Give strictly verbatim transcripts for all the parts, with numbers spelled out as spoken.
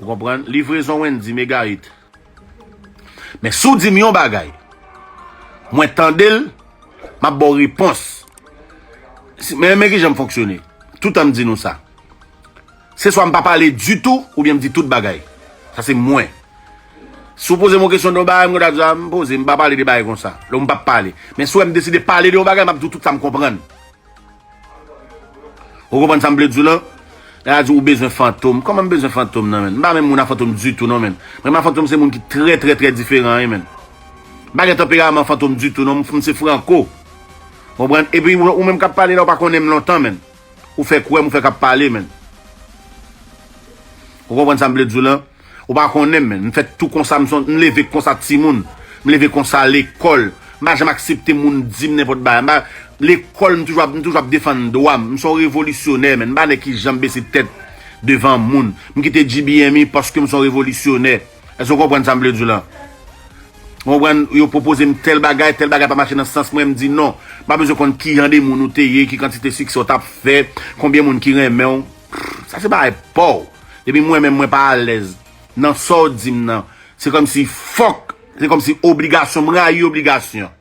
Ou konprann? Livrezon Wendy, Megahit. Men si w di m yon bagay, mwen tande l, m ap ba w repons. Si- Men, men ki jan m fonksyone. Toutan m di nou sa. Se swa m pa pale ditou, oubyen m di tout bagay. Sa se mwen. Si w poze m yon kesyon de yon bagay, m gen dwa di, "A, m poze, m pa pale de bagay konsa." Lè m p ap pale. Men si w wè m deside pale de yon bagay, m ap di w tout sa m konprann. Ou konprann sa m vle di w lan? Nèg la di ou bezwen Fantom. Kòman m bezwen Fantom nan, menn? M pa menm moun a Fantom ditou non, menn. Mwen menm a Fantom se moun ki trè, trè, trè diferan, wi, menn. M pa gen tanperaman Fantom ditou non, m, m se Franco. Konprann? Epi ou, ou menm k ap pale la, ou pa konnen m lontan, menn. Ou fè kwè m, ou fè k ap pale, menn. Ou konprann sa m vle di w lan? Ou pa konnen m, menn. M fèt tou konsa, m son, m leve konsa timoun. M leve konsa lekòl. M pa janm aksepte moun di m nenpòt bagay. M pa, lekòl, m toujou ap, m toujou ap defann dwa m. M se yon revolisyonè, menn. M pa nèg ki janm bese tèt devan moun. M kite G B M I paske m se yon revolisyonè. Èske w konprann sa m vle di w lan? Ou konprann, yo pwopoze m tèl bagay, tèl bagay pa mache nan sans mwen, m di non. M pa bezwen konn ki jan de moun ou te ye, ki kantite siksè w t ap fè, konbyen moun ki renmen w. Pff, sa se bagay pa w. Depi mwen menm mwen pa alèz nan sa w di m nan, se kòmsi fòk, se kòmsi obligasyon, m rayi obligasyon.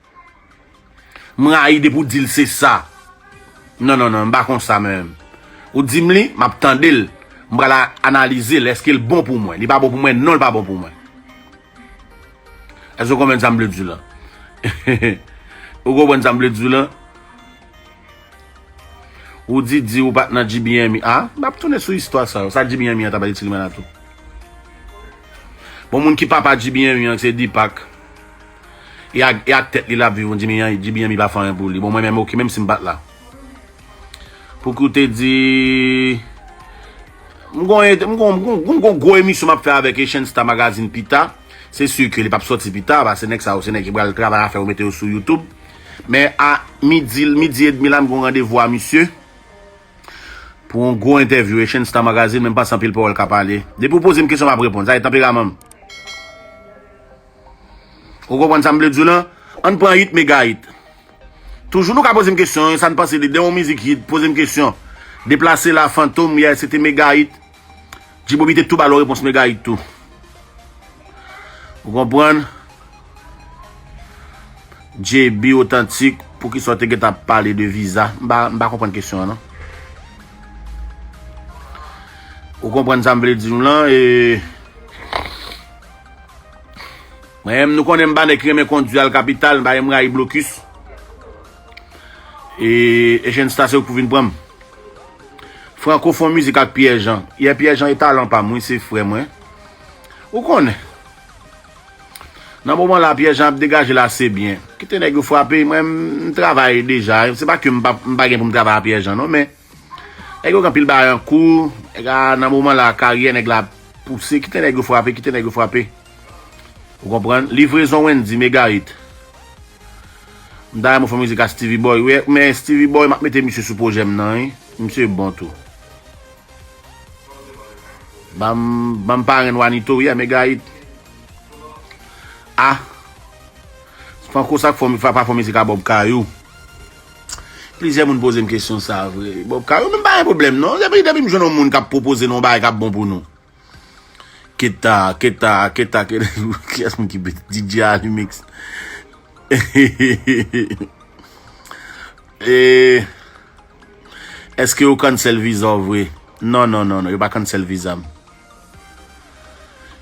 M rayi depi w di l se sa. Non, non, non, m pa konsa menm. Ou di m li, m ap tande l. M pral a- analize l. Èske l bon pou mwen? Li pa bon pou mwen? Non, li pa bon pou mwen. Èske w konprann sa m vle di w lan? Ou konprann sa m vle di w lan? Ou di, di ou pa t nan G B M I. A, m ap tounen sou istwa sa yo. Sa G B M I an t ap al eksplimè la tou. Bon, moun ki papa G B M I an, se Deepak. E ak, e ak tèt li l ap viv, G B M I, G B M I pa fè anyen pou li. Bon, mwen menm, oke, menm si m pa t la. Pouki w te di, m gon, m gon, m gon, m gon gwo emisyon m ap fè avèk Echange Star Magazine pita. Se si ke li p ap sòti pita, paske nèg sa yo, se nèg ki pral travay afè yo mete yo sou YouTube. Men a midi, midi edmi la, m gon randevou a misye. Pou yon gwo entèvyou, Echange Star Magazine, men m panse anpil pawòl ka pale. Depi w poze m kesyon, m ap reponn. Sa e tanperaman m. Ou konprann sa m vle di w lan? Ann pran hit Megahit. Toujou nou ka poze m kesyon, sa n panse de, de yon mizik hit, poze m kesyon. Deplase la, Fantom, yè, se te Megahit. G-Bobby te tou ba l yon repons Megahit tou. Ou konprann? J B otantik, poukisa w te gentan ap pale de viza? M pa, m pa konprann kesyon an, non. Ou konprann sa m vle di w lan? E, mwen menm, nou konnen m pa nèg ki renmen kondui al kapital, m pa renmen rayi blokis. E, e Echange Star se ou k pou vin pran m. Franco fè yon mizik ak Pierre Jean. Yè, Pierre Jean e talan pa m, wi, se frè mwen. Ou konnen. Nan moman la, Pierre Jean ap degaje l ase byen. Kite nèg yo frape, mwen, m, m travay deja. Se pa ke m pa, m pa gen pou m travay ak Pierre Jean, non, men nèg yo gen anpil bagay an kou. Nèg la, nan moman la, karyè nèg la ap pouse. Kite nèg yo frape, kite nèg yo frape. Ou konprann? Livrezon Wendy, Megahit. M ta renmen fè mizik ak Stevie Boy. Wi, men Stevie Boy, m ap mete misye sou pwojè m nan, wi. Misye bon tou. Ban m, ban m parenn Wanito, wi, a Megahit. A. Franco sa k fè, pa fè mizik a Bob Kayou. Plizyè moun poze m kesyon sa vre. Bob Kayou, men m pa gen pwoblèm, non. Depi, depi m jwenn yon moun k ap pwopoze nou yon bagay k ap bon pou nou. Keta, keta, keta, keta. Kiyès moun ki bet? D J Alimix. E, èske yo cancel viza w vre? Non, non, non, non, yo pa cancel viza m.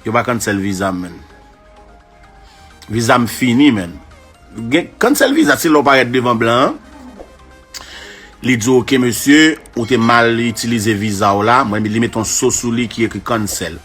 Yo pa cancel viza m, menn. Viza m fini, menn. Gen, cancel viza, se lè w parèt devan blan an. Li di w, "Oke, mesye, ou te mal itilize viza w la." Mwen, li met yon so sou li ki ekri cancel.